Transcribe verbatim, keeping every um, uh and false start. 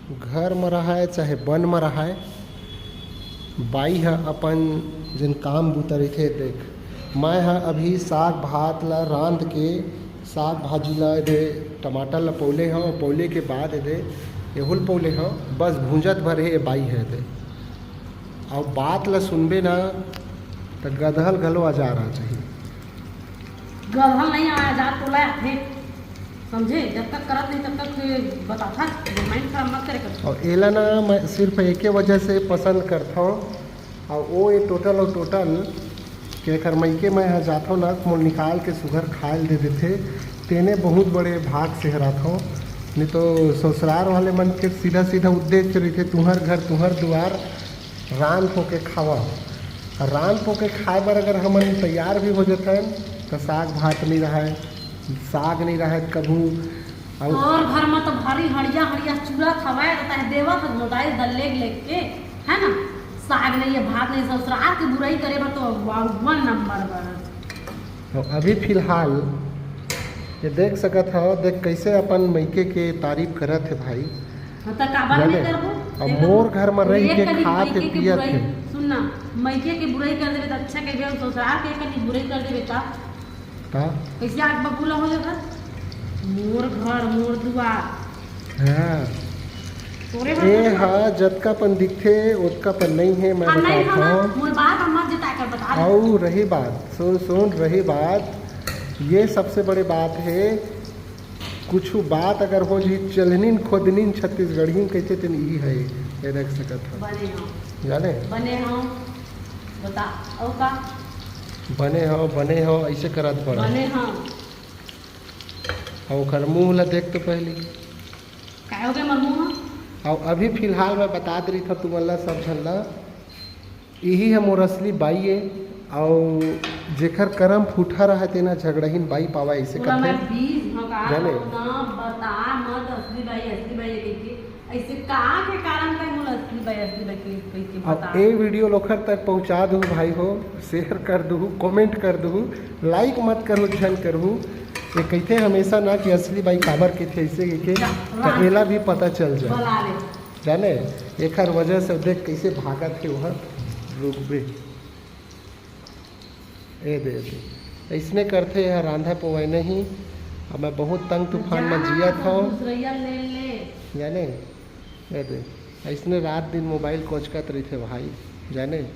घर म रहय चाहे बन म रहय, बाई ह अपन जेन काम बूता रहिथे, देख, मैं ह अभी साग भात ल रांध के, साग भाजी ल, एदे टमाटर ल पौले हंव, पौले के बाद एदे एहू ल पौले हंव, बस भूंजत भर हे बाई ह एदे। अउ बात ल सुनबे ना, त गदहल घलो अजारहा चाही। गदहल नहीं आया, जा तोला आथे, समझे? जब तक करत नहीं, तब तक बताथा, माइंड खराब मत करे कर। अउ एला ना, मैं सिर्फ एके वजह से पसंद करथंव, अउ ओ ए टोटल अउ टोटल के एखर मइके मैं ह जाथंव ना, मोर निकाल के सुघर खाए ल दे देथे, तेने बहुत बड़े भाग से हराथंव। नहीं तो ससुरार वाले मन के सीधा सीधा उद्देश्य रहिथे, "तुंहर घर, तुंहर दुआर, रांध होके खावा।" रांध होके खाए बर अगर हमन तैयार भी हो जथन, त साग भात नहीं रहय, साग नहीं रहय कभू। अउ तोर घर म तो भारी हड़िया हड़िया चूड़ा खवाए रहता है, देवत है मोबाइल दल्लेग लेग के, है ना? साग नहीं है, भात नहीं, ससुरार के बुराई करे बर तो वन नंबर बर। तो अभी फिलहाल ये देख सकत हव, देख कैसे अपन मइके के तारीफ करत हे भाई। हाँ, त काबर जाने? नहीं करबो? अब देखो, मोर घर म रह एक के कनी खात हे, मइके के पियत बुराई, हे। सुन ना, मइके के बुराई कर देबे त अच्छा कहिबे, अउ ससुरार के कनी बुराई कर देबे त का? कैसे आग बबूला हो जाता? मोर घर, मोर दुआर। हाँ। तोरे बर ए घर। हा जतका पन दिखथे, ओतका पन नहीं है, मैं हाँ, नहीं बताता हूँ ना, हूँ। मोर बात हम मत जताए कर बता दे। अउ रही बात, सुन, सुन, रही बात, ये सबसे बड़े बात है, कुछ बात अगर हो जी, चलनिन खोदनिन छत्तीसगढ़िन कहते तेन ई है, ये रख सकत हव। बने हो। जाने? बने हो। बता, अउ का? बने हव, बने हव, अइसे करत पड़ा। बने हव। अउ ओकर मुंह ला देख तो पहली। काय हो गए मोर मुंह? अउ अभी फिलहाल मैं बता दे रही था तुमन ला, सब झन ला, इही है मोर असली बाई ए। अउ जेकर करम फूठा रहा तेना झगड़ाहीन बाई पावा, अइसे पूरा मैं कथे। बीस भगा जाने? ना बता मत, असली बाई, असली बाई ए कहिके। ऐसे का के कारण तक मोला असली बाई, असली बाई के, कहिके अब बता। ए वीडियो लोखर तक पहुंचा दू भाई हो, शेयर कर दू, कमेंट कर दू, लाइक मत करू, झन करू। ये कहते हमेशा ना कि असली बाई काबर के थे ऐसे के, के जा, तो राम। एला भी पता चल जाए। बला ले। जाने, एखर वजह से देख कैसे भागत हे ओहर, रुकबे। ए दे, ए दे। अइसने करथे एहर, रांधा पोवय नहीं। अब मैं बहुत तंग तूफान में जा, जियत हव। दूसरैया ले ले। जाने? ए दे। अइसने रात दिन मोबाइल कोचकत रहिथे भाई। जाने?